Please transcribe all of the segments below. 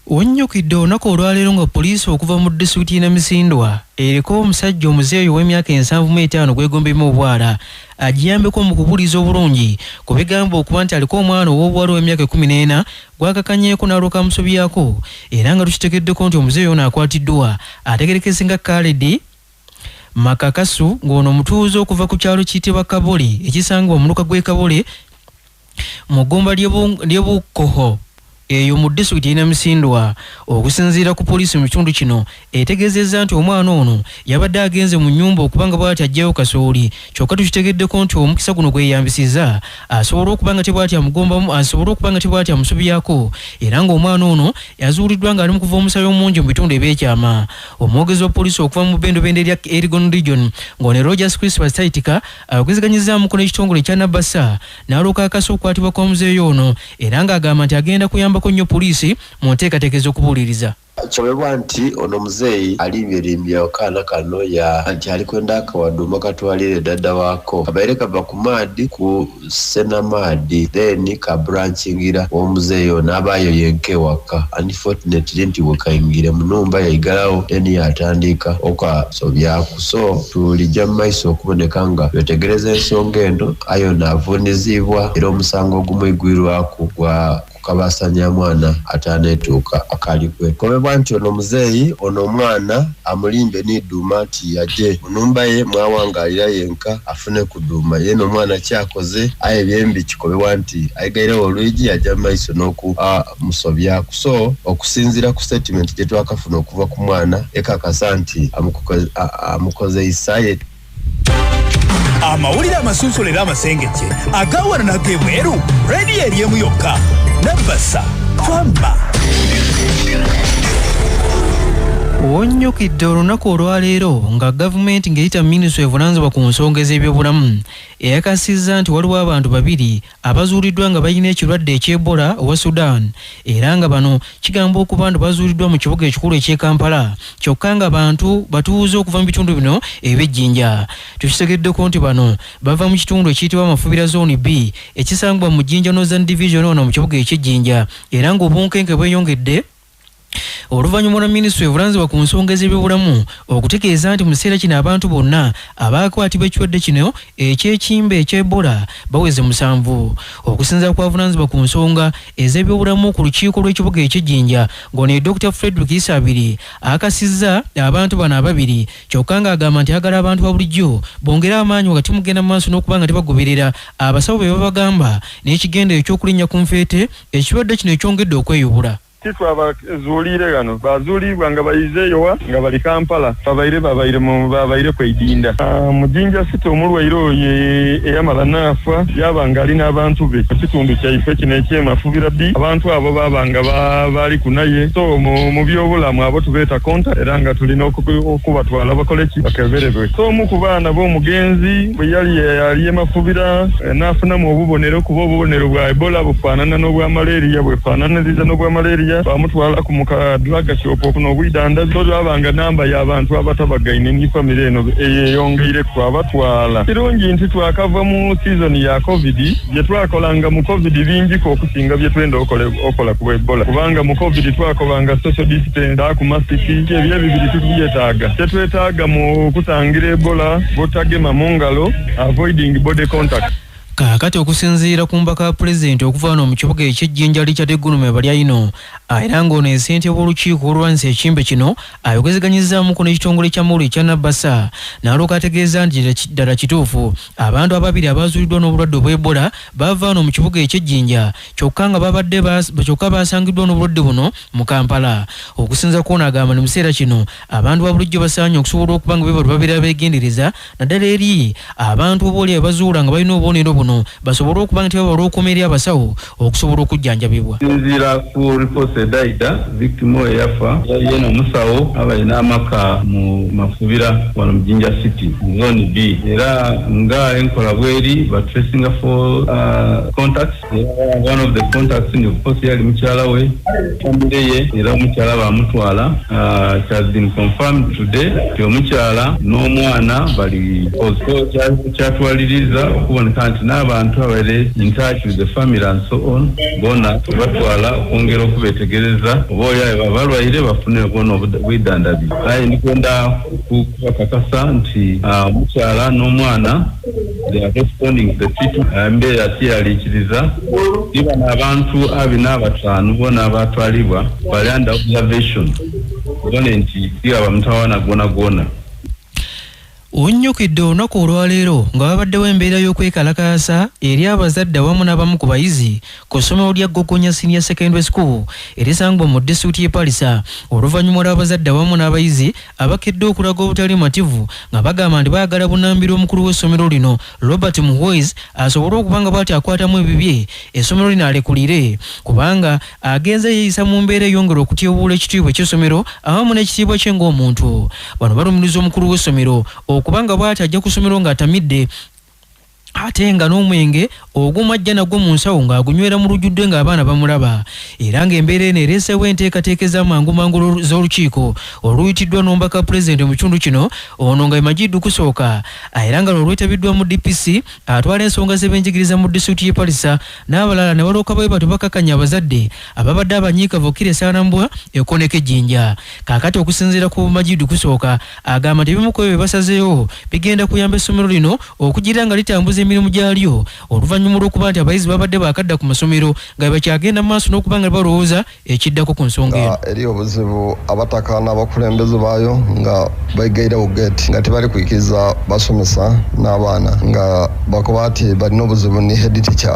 Wonnyukidde olunaku olwaleero nga poliisi okuva mu disitulikiti y'e Namisindwa eriko omusajja omuzeeyi ow'emyaka 75 gwegombemu obwala agiyambeko mu kubuuliza obulungi ku bigambo okuba nti aliko omwana ow'obuwala ow'emyaka 14 gwakakanyeeko n'alwoka amusobyako, era nga tukitegeddeko nti omuzeeyi ono akwatiddwa ategerekese nga Khalid Makakasu, ng'ono omutuuze okuva ku kyalo kiyitibwa Kabole ekisangibwa mu muluka gw'e Kabole mu ggomba ly'e Bukoho eyo mu disitulikiti y'e Namisindwa. Okusinziira ku poliisi mu kitundu kino, etegeezezza nti omwana ono yabadde agenze mu nnyumba okuba nga bw'ati aggyayo kasooli, kyokka tukitegeddeko nti omukisa guno gweyambisizza asobola okuba nga tebwati amugombamu, asobole okuba nga tebwati amusobyako, era ng'omwana ono yazuuliddwa ng'ali mu kuva omusaayi omungi mu bitundu ebyekyama. Omwogezi wa poliisi okuva mu bendobendo erya Elgon Region, ng'ono Rogers Crispus Taitika, ayogezeganyizaamuko n'ekitongole ekya Nabasa n'alwoka akasa okukwatibwa kw'omuzeeyi ono, era ng'agamba nti agenda kuyambako nnyo poliisi mu nteekateeka ez'okubuuliriza. Kyobebwa nti ono muzeeyi alimbyelimbye akaana kano ya nti ali kwenda akawaduma katwalire dada waako, kabaire kava ku maadi ku senamaadi, then kabrankingira omuzeeyi ono abayo yenka ewaka. Unfortunately nti wekayingire mu numba yaigalawo, then yatandika okasobyaku. So tulijja mu maiso okuboneka nga twetegereza ensonga eno, ayo naavunizibwa era omusango ogumwigwirwaku gwa kukabasanya mwana ataneetuuka akalikwe. Kobebwa nti ono muzeeyi ono omwana amulimbe n'idduuma nti aje mu numba ye mwawangalira yenka afune ku dduuma ye n'omwana kyakoze, aye byembi kikobebwa nti ayigairewo olwigi ajja mu maiso n'oku musobyaku. So okusinziira ku statement gye twakafuna okuva ku mwana, ekakasa nti amukozeisa ye. Amawulire amasunsula era amasengejje agawano n'agebweru, rediyo eri emu yokka, Nabasa Twamma. Wonnyukidde olunaku olwaleero nga gavumenti ng'eyita minisitule evunaanyizibwa ku nsonga ez'ebyobulamu eyakasizza nti waliwo abantu babiri abazuuliddwa nga balina ekirwadde eky'Ebola owa Sudan, era nga bano kigamba okuba nti bazuuliddwa mu kibuga ekikulu eky'e Kampala, kyokka nga bantu batuuze okuva mu bitundu bino eby'Ejjinja. Tukitegeddeko nti bano bava mu kitundu ekiyitibwa Mafubira Zone B ekisangibwa mu Jjinja Northern Division ono mu kibuga eky'Ejjinja, era ng'obunkenke bweyongedde oluvannyuma lwa minisitule evunaanyizibwa ku nsonga ez'ebyobulamu okutegeeza nti mu kiseera kino abantu bonna abakwatibwa ekirwadde kino eky'ekimbe eky'Ebola baweze 7. Okusinziira ku avunaanyizibwa ku nsonga ez'ebyobulamu ku lukiiko lw'ekibuga eky'Ejjinja, ng'ono ye Dr Frederick Isabiri, akasizza abantu bano ababiri, kyokka ng'agamba nti ayagala abantu ba bulijjo bongere amaanyi wakati mugenda mu maaso n'okuba nga tebagoberera abasawo be babagamba n'ekigendero eky'okulinnya ku nfeete ekirwadde kino ekyongedde okweyubula. Titwabazuulire gano, bazuulibwa nga bayizeeyowa nga bali Kampala, babaire mu babaire kweidinda mu Jinja City. Omulwaire oyo eyamala naafa yaba nga alina abantu be mu kitundu kyaife kino ekyemafubira B, abantu abo baba nga bali kunaye. So mu byobulamu abo tubeeta contact, era nga tulina okubatwala bakole ki, bakeberebwe. So omu ku baana b'omugenzi bwe yali ali emafubira n'afunamu obubonero, kuba obubonero bwa Ebola bufaanana n'obwa malaria, bwefaananiriza n'obwa malaria, bamutwala ku muka drug shop okuno obwidanda. So twabanga namba y'abantu abatabagaine ni famire eno eyeyongeireku abatwala. Kirungi nti twakava mu season ya COVID. Bye twakolanga mu COVID bingiko okusinga bye twenda okola ku Ebola, kubanga mu COVID twakobanga social distance, ku masiki. Ebyo ebibiri tubyetaaga. Kyetwetaaga mu kutangira Ebola, butagema mu ngalo, avoiding body contact. Kaakati okusinziira ku mbaka ya pulezidenti okuva wano mu kibuga eky'Ejjinja, Richard Gunume Balyayino, era ng'ono ensentebe w'olukiiko olulwanyisa ekimbe kino, ayogezeganyizaamuko n'ekitongole kya mawulire ekya Nabasa n'alwoka ategeeza nti ddala kituufu abantu ababiri abazuuliddwa n'obulwadde obw'Ebola bava wano mu kibuga eky'Ejjinja, kyokka nga babadde kyokka basangiddwa n'obulwadde buno mu Kampala. Okusinziira ku ono, agamba nti mu kiseera kino abantu ba bulijjo basaanye okusobola okuba nga bebalo babeera beegendereza, naddala eri abantu oba oli abazuula nga balina obubonero buno, basobole okuba nga tebabala okukoma eri abasawo okusobola okujjanjabibwa. Sinziira ku reports edaida, victim oyo eyafa yali omusawo abalina amaka mu Mafubira wano mu Jinja City Zone B, era nga enkola bweri ba tracinga for contacts, era one of the contacts ni of course yali mukyala we, family ye, era omukyala bamutwala. It has been confirmed today nti omukyala n'omwana bali. So kyatwaliriza okuboneka nti n'abantu abaire in touch with the family and so on, bona batwala okwongera okubetegereza. okwetegereza oba oli ayo abalwaire bafune bona obwidandhabi. Aye ndikwenda kubakakasa nti omukyala n'omwana they are responding to the treatment. Embeera tiyaliikiriza ni bano abantu 45 bona abatwalibwa bali under observation obone nti tigaba mutawaana gwona gwona. Onnyukidde olunaku olwaleero nga babaddewo embeera y'okwekalakaasa eri abazadde awamu n'abamu ku bayizi ku ssomero lya Gogonya Senior Secondary School erisangibwa mu disitulikiti y'e Palisa, oluvannyuma lw'abazadde awamu n'abayizi abakedde okulaga obutali mativu nga bagamba nti baagala bunambiro omukulu w'essomero lino Robert Muhwezi asobole okuba nga bw'ati akwatamu ebibye essomero lino alekulire, kubanga agenze yeeyisa mu mbeera eyongera okutyoboola ekitiibwa eky'essomero awamu n'ekitiibwa kye ng'omuntu. Bano balumiriza omukulu w'essomero okubanga bw'ati ajja ku ssomero ng'atamidde ate nga n'omwenge ogumu ajja nagwo mu nsawo ng'agunywera mu lujjudde ng'abaana bamulaba, era ng'embeera eno ereeseewo enteekateeka ez'amangu mangu z'olukiiko oluyitiddwa n'omubaka pulezidenti mu kitundu kino ono nga Majid Kusooka, era nga lwo lwetabiddwamu DPC atwala ensonga z'ebyenjigiriza mu disitulikiti y'e Palisa n'abalala, ne balooka bwe batyo bakakanya abazadde ababadde abanyiikavu okukira esaanambwa ekoneko ejjinja. Kaakati okusinziira ku Majid Kusooka agamba nti ebimu ku ebyo bye basazeewo bigenda kuyamba essomero lino okugira nga litambuza emirimu gyalyo oluvannyuma lw'okuba nti abayizi babadde baakadda ku masomero nga bakyagenda mu maaso n'okuba nga balowooza ekiddako ku nsonga eno. Eri obuzibu abataka n'abakulembeze baayo nga baigairewo gate nga tebali kwikiriza basomesa n'abaana nga bakoba ati balina obuzibu ni head teacher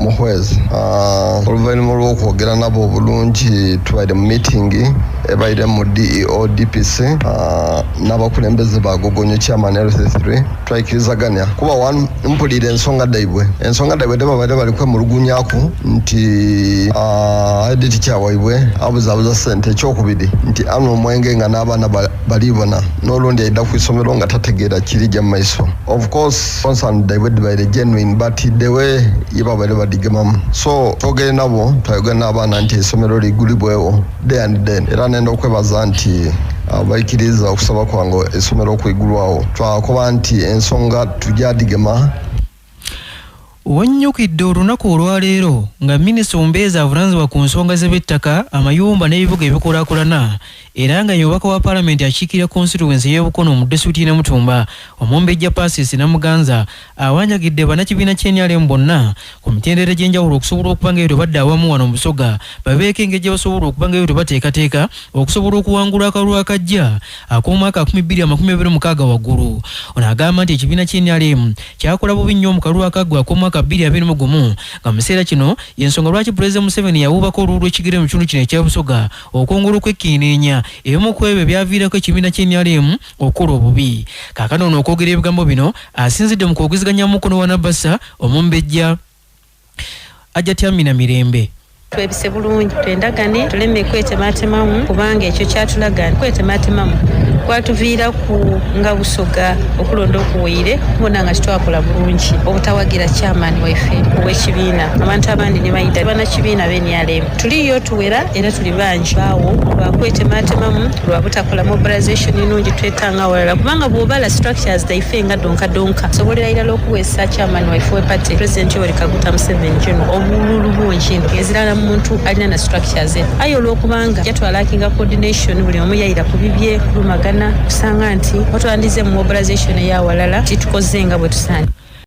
Muhwezi. Oluvannyuma lw'okwogera nabo obulungi tubaire mu meeting ebaire mu DEO DPC n'abakulembeze ba Gogonyo chairman LC3 twaikirizaganya kuba one mpulira ensonga daibwe tebabaire bali kwemulugunyaku nti head teacher waibwe abuzabuza sente. Ekyokubiri nti ano omwenge nga n'abaana balibona n'olundi aida ku isomero nga tategeera kirija mu maiso. Of course concern daibwe dibaire genuine but the way yebabaire badigemamu, so twogere nabo twayogera n'abaana nti essomero ligulibwewo day and then, era nenda okwebaza nti baikiriza okusaba kwange essomero okwigulwawo. Twakoba nti ensonga tujadigema. Wannyukidde olunaku olwaleero nga minisita omubeezi avunaanyizibwa ku nsonga z'ebyettaka, amayumba n'ebibuga ebikulaakulana, era nga ye mubaka wa paalamenti akiikirira constituency y'e Bukono mu disitulikiti y'e Namutumba, omumbejja Pasis Namuganza awanjagidde bannakibiina ky'NRM bonna ku mitendera egy'enjawulo okusobola okuba nga ebyo badde awamu wano mu Busoga babeeko engeri gye basobola okuba nga ebyo bateekateeka okusobola okuwangula akalulu akajja ak'omwaka 2026 waggulu. Ono agamba nti ekibiina ky'NRM kyakola bubi nnyo mu kalulu akaggwa ak'omwaka 2021 nga mu kiseera kino y'ensonga lwaki Pulezidenti Museveni yawuubako oluwu lw'ekigere mu kitundu kino ekya Busoga okwongera okwekkineenya ebimu ku ebyo byaviirako ekibiina ky'NRM okukola obubi. Kaakano ono okwogera ebigambo bino asinzidde mu kwogezeganya mukono wa Nabassa omumbejja Hajjati Amina Mirembe. Twebise bulungi twendagane tuleme kwetematemamu kubanga ekyo kyatulaga kwetematemamu kwatuviira ku nga Busoga okulonda okuweire kubona nga titwakola bulungi obutawagira chairman waife ow'ekibiina abantu abandi ne bayita bannakibiina b'NRM tuliyo tuwera era tuli bangi baawo lwakwetematemamu lwa butakola mobilization nnungi twetanga awalala kubanga bw'obala structures zaife nga donka donka sobolera irala okuweesa chairman waife we party President Yoweri Kaguta Museveni kino obululu bungi ino ezirala muntu alina na structures aye olw'okubanga yatwalakinga coordination buli omu yayira ku bibye kulumagana kusanga nti otwandize mu mobilization ey'awalala titukoze nga bwe tusaanye.